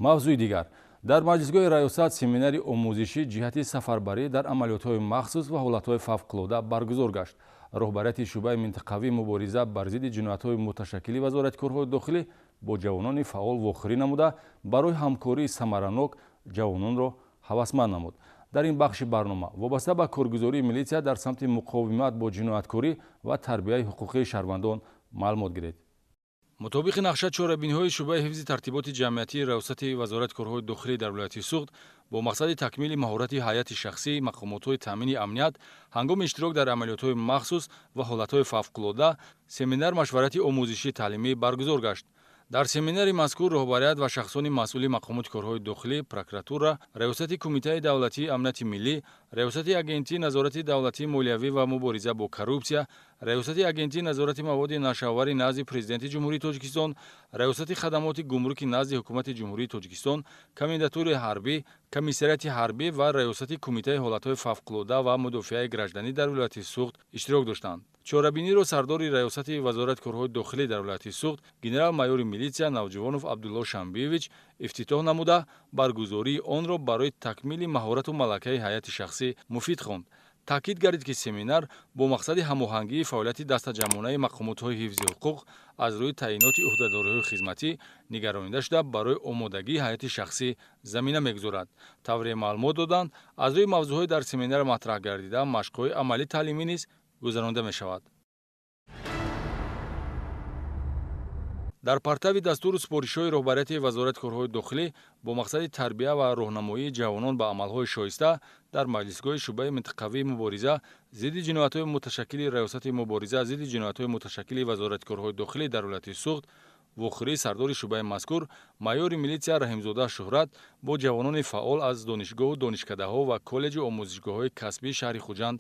Мавзӯи дигар. Дар маҷлисгоҳи раёсат семинари омӯзишӣ ҷиҳати сафарбарӣ дар амалиётҳои махсус ва ҳолатҳои фавқулода баргузор гашт. Роҳбарияти шӯъбаи минтақавии мубориза бар зидди ҷиноятҳои муташаккили Вазорати корҳои дохилӣ бо ҷавонони фаъол вохӯрӣ намуда, барои ҳамкории самаранок ҷавононро ҳавасманд намуд. Дар ин бахши барнома вобаста ба коргузории милитсия дар самти муқовимат бо ҷинояткорӣ ва тарбияи ҳуқуқии шаҳрвандон маълумот гиред. Мутобиқи нақша, чорабиниҳои шӯъбаи ҳифзи тартиботи ҷамъиятии Раёсати Вазорати корҳои дохилӣ дар вилояти Суғд бо мақсади такмили маҳорати ҳайати шахсии мақомотҳои таъмини амният ҳангоми иштирок дар амалиётҳои махсус ва ҳолатҳои фавқулода семинар машварати омӯзишӣ таълимӣ баргузор гашт. Дар семинари мазкур роҳбарият ва шахсони масъули мақомоти корҳои дохилӣ, прокуратура, Раёсати Кумитаи давлатии амнияти миллӣ, Раёсати Агентии назорати давлатии молиявӣ ва мубориза бо коррупсия, Раёсати Агентии назорати маводи нашъаовари назди Президенти Ҷумҳурии Тоҷикистон, Раёсати хадамоти гумруки назди Ҳукумати Ҷумҳурии Тоҷикистон, Комендатураи ҳарбӣ, Комиссариати ҳарбӣ ва Раёсати Кумитаи ҳолатҳои фавқулода ва мудофиаи гражданӣ дар вилояти Суғд иштирок доштанд. Чорабиниро сардори Раёсати Вазорати корҳои дохилӣ дар вилояти Суғд генерал-майори милитсия Навҷувонов Абдулло Шамбиевич ифтитоҳ намуда, баргузории онро барои такмили маҳорату малакаи ҳайати шахсӣ муфид хонд. Таъкид гардид, ки семинар бо мақсади ҳамоҳангии фаъолияти дастаҷамъонаи мақомотҳои ҳифзи ҳуқуқ аз рӯи таъиноти ӯҳдадориҳои хизматӣ нигаронида шуда, барои омодагии ҳайати шахсӣ замина мегузорад. Тавре маълумот доданд, аз рӯи мавзӯъҳои дар семинар матраҳ гардида машқҳои амалӣ таълимӣ низ гузаронида мешавад. Дар партави дастуру супоришҳои роҳбарияти Вазорати корҳои дохилӣ бо мақсади тарбия ва роҳнамоии ҷавонон ба амалҳои шоиста дар маҷлисгоҳи шӯъбаи минтақавии мубориза зидди ҷиноятҳои муташаккили Раёсати мубориза зидди ҷиноятҳои муташаккили Вазорати корҳои дохилӣ дар вилояти Суғд вохӯрии сардори шӯъбаи мазкур майори милитсия Раҳимзода Шӯҳрат бо ҷавонони фаъол аз донишгоҳу донишкадаҳо ва коллеҷу омӯзишгоҳҳои касбии шаҳри Хуҷанд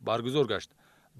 баргузор гашт.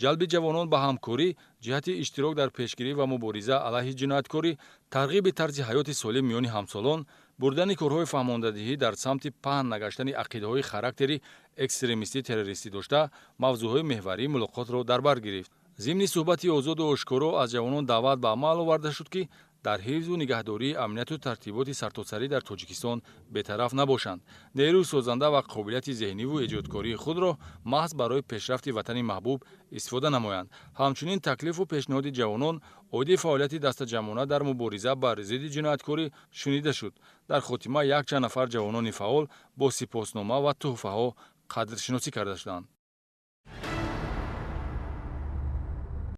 Ҷалби ҷавонон ба ҳамкорӣ ҷиҳати иштирок дар пешгирӣ ва мубориза алайҳи ҷинояткорӣ, тарғиби тарзи ҳаёти солим миёни ҳамсолон, бурдани корҳои фаҳмондадиҳӣ дар самти паҳн нагаштани ақидаҳои характери экстремистӣ террористӣ дошта, мавзӯъҳои меҳварии мулоқотро дар бар гирифт. Зимни суҳбати озоду ошкоро аз ҷавонон даъват ба амал оварда шуд, ки дар ҳифзу нигаҳдории амнияту тартиботи сартосарӣ дар Тоҷикистон бетараф набошанд, нерӯи созанда ва қобилияти зеҳниву эҷодкории худро маҳз барои пешрафти ватани маҳбуб истифода намоянд. Ҳамчунин таклифу пешниҳоди ҷавонон оиди фаъолияти дастаҷамъона дар мубориза бар зидди ҷинояткорӣ шунида шуд. Дар хотима якчанд нафар ҷавонони фаъол бо сипоснома ва тӯҳфаҳо қадршиносӣ карда шуданд.